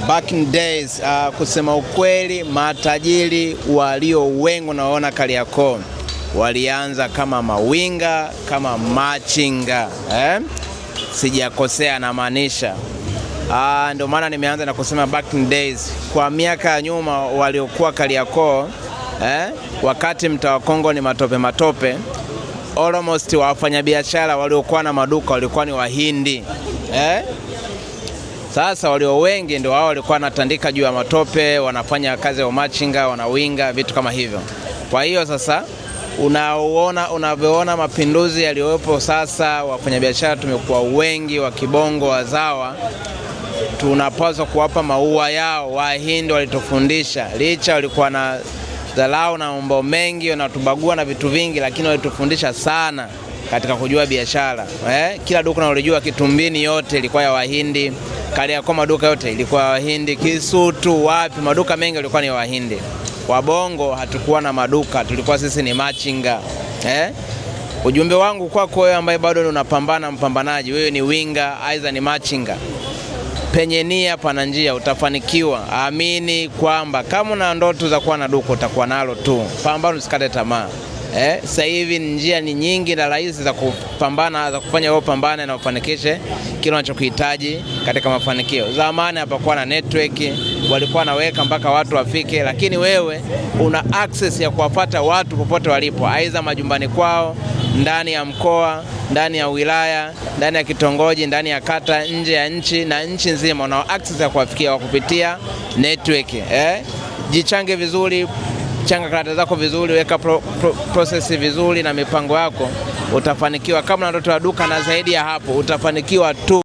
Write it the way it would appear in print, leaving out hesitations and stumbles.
Back in days, kusema ukweli, matajiri walio wengi unaona Kariakoo walianza kama mawinga, kama machinga, eh? Sijakosea, namaanisha. Ndio maana nimeanza na kusema back in days, kwa miaka ya nyuma waliokuwa Kariakoo, eh? Wakati mtaa wa Kongo ni matope matope, almost wafanyabiashara waliokuwa na maduka walikuwa ni Wahindi, eh? Sasa walio wengi ndio wao walikuwa wanatandika juu ya matope, wanafanya kazi ya umachinga, wanawinga vitu kama hivyo. Kwa hiyo sasa unaona, unavyoona mapinduzi yaliyopo sasa, wafanyabiashara tumekuwa wengi wa kibongo wazawa, tunapaswa kuwapa maua yao. Wahindi walitufundisha, licha walikuwa na dharau na mambo mengi, wanatubagua na vitu vingi, lakini walitufundisha sana katika kujua biashara, eh? Kila duka unalijua, Kitumbini yote ilikuwa ya Wahindi, Kariakoo maduka yote ilikuwa ya Wahindi, Kisutu wapi, maduka mengi yalikuwa ni ya Wahindi. Wabongo hatukuwa na maduka, tulikuwa sisi ni machinga, eh? Ujumbe wangu kwako wewe ambaye bado unapambana, mpambanaji, wewe ni winga aidha ni machinga, penye nia pana njia, utafanikiwa. Amini kwamba kama una ndoto za kuwa na duka utakuwa nalo tu, pambana, usikate tamaa. Sasa hivi njia ni nyingi na rahisi za kupambana, za kufanya wewe upambane na ufanikishe kile unachokihitaji katika mafanikio. Zamani hapakuwa na network, walikuwa wanaweka mpaka watu wafike, lakini wewe una access ya kuwapata watu popote walipo, aidha majumbani kwao, ndani ya mkoa, ndani ya wilaya, ndani ya kitongoji, ndani ya kata, nje ya nchi na nchi nzima, una access ya kuwafikia kwa kupitia network, eh? Jichange vizuri, changa karata zako vizuri, weka process vizuri na mipango yako, utafanikiwa. Kama una ndoto ya duka na zaidi ya hapo, utafanikiwa tu.